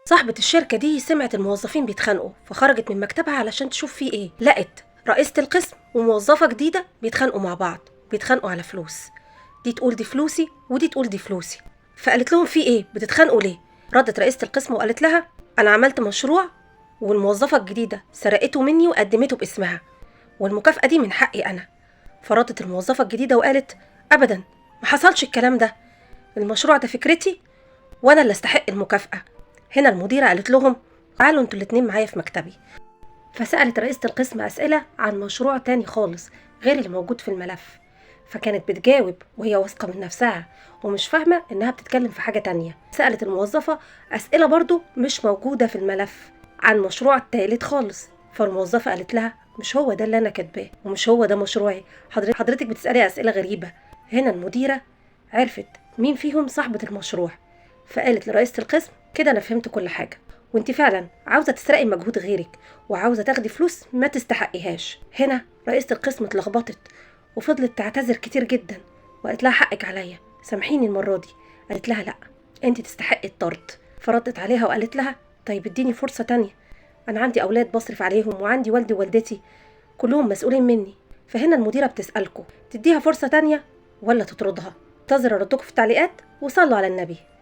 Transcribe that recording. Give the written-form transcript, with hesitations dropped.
صاحبة الشركة دي سمعت الموظفين بيتخانقوا، فخرجت من مكتبها علشان تشوف فيه ايه. لقت رئيسة القسم وموظفة جديدة بيتخانقوا مع بعض، بيتخانقوا على فلوس، دي تقول دي فلوسي ودي تقول دي فلوسي. فقالت لهم في ايه بتتخانقوا ليه؟ ردت رئيسة القسم وقالت لها انا عملت مشروع والموظفة الجديدة سرقته مني وقدمته باسمها، والمكافأة دي من حقي انا. فردت الموظفة الجديدة وقالت ابدا ما حصلش الكلام ده، المشروع ده فكرتي وانا اللي استحق المكافأة. هنا المديرة قالت لهم تعالوا انتوا الاتنين معايا في مكتبي. فسألت رئيسة القسم أسئلة عن مشروع تاني خالص غير اللي موجود في الملف، فكانت بتجاوب وهي واثقة من نفسها ومش فاهمة إنها بتتكلم في حاجة تانية. سألت الموظفة أسئلة برضو مش موجودة في الملف عن مشروع تالت خالص، فالموظفة قالت لها مش هو ده اللي أنا كاتباه ومش هو ده مشروعي، حضرتك بتسألي أسئلة غريبة. هنا المديرة عرفت مين فيهم صاحبة المشروع، فقالت لرئيسة القسم كده أنا فهمت كل حاجة، وانت فعلا عاوزة تسرقي مجهود غيرك وعاوزة تاخدي فلوس ما تستحقيهاش. هنا رئيسة القسم اتلخبطت وفضلت تعتذر كتير جدا وقالت لها حقك عليا، سامحيني المرة دي. قالت لها لا انت تستحقي الطرد. فردت عليها وقالت لها طيب اديني فرصة تانية، انا عندي اولاد بصرف عليهم وعندي والدي ووالدتي كلهم مسؤولين مني. فهنا المديرة بتسألكم تديها فرصة تانية ولا تطردها؟ انتظر ردكم في التعليقات وصلوا على النبي.